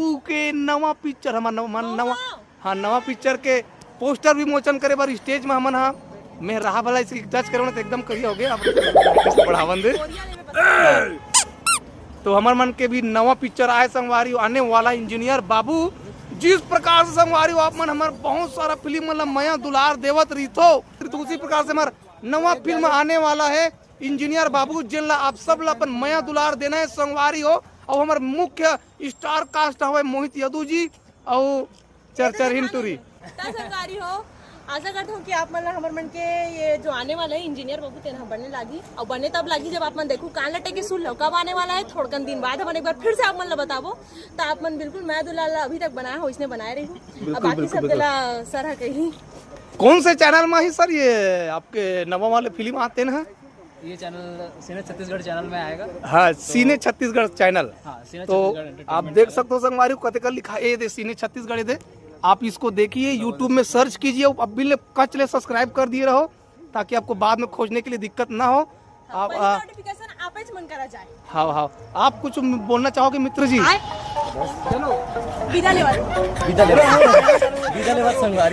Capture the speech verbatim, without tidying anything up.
बाबू के नवा पिक्चर, हमर नवा, मन नवा, हाँ, नवा पिक्चर के पोस्टर विमोचन करे बर स्टेज में हमन हा। मैं रहा वाला इसकी टच करो ना तो एकदम करिया हो गया, आप बढ़ावन दे। तो हमर मन के भी नवा पिक्चर आए संगवारी, आने वाला इंजीनियर बाबू। जिस प्रकार से संगवारी हो, आप मन हमर बहुत सारा फिल्म मन ला मया दुलार देवत रहिथो, तो उसी प्रकार से हमर नवा फिल्म आने वाला है इंजीनियर बाबू, जेन ला आप सब ला अपन मया दुलार देना है संगवारी हो। और हमर मुख्य स्टार कास्ट हवे मोहित यदु जी और चरचर हिंटूरी। त संगवारी हो, आशा करत हूँ कि आप मन ला हमर मन के ये जो आने वाला है इंजीनियर बाबू, तेन ह बने लागी। और बने तब लागी जब आप मन देखू कान लटे के सुन लो कब आने वाला है। थोड़कन दिन बाद हमन एक बार फिर से आप मन ला बताबो। त आप मन बिल्कुल मया दुलार ला अभी तक बनाए हो, इसने बनाए रही। अब बिल्कुल, बाकी बिल्कुल, सब बिल्कुल। तेला सर ह कही। कौन से चैनल में ही सर ये आपके नवा वाले फिल्म आते हैं? ये चैनल सिने छत्तीसगढ़ चैनल में आएगा। हाँ, तो सिने छत्तीसगढ़ चैनल। हाँ, सिने तो छत्तीसगढ़ एंटरटेनमेंट आप देख चैनल। सकते हो संगवारी को कते कर लिखा ए दे सिने छत्तीसगढ़ ए दे। आप इसको देखिए, यूट्यूब में सर्च कीजिए, अब भी ले कच ले सब्सक्राइब कर दिए रहो, ताकि आपको बाद में खोजने के लिए दिक्कत ना हो। आप, पहली आ, नोटिफिकेशन आप ही मन करा जाए। हाँ, हाँ, आप कुछ बोलना चाहोगे मित्र जी? विदा लेवत। विदा लेवत। विदा लेवत संगवारी।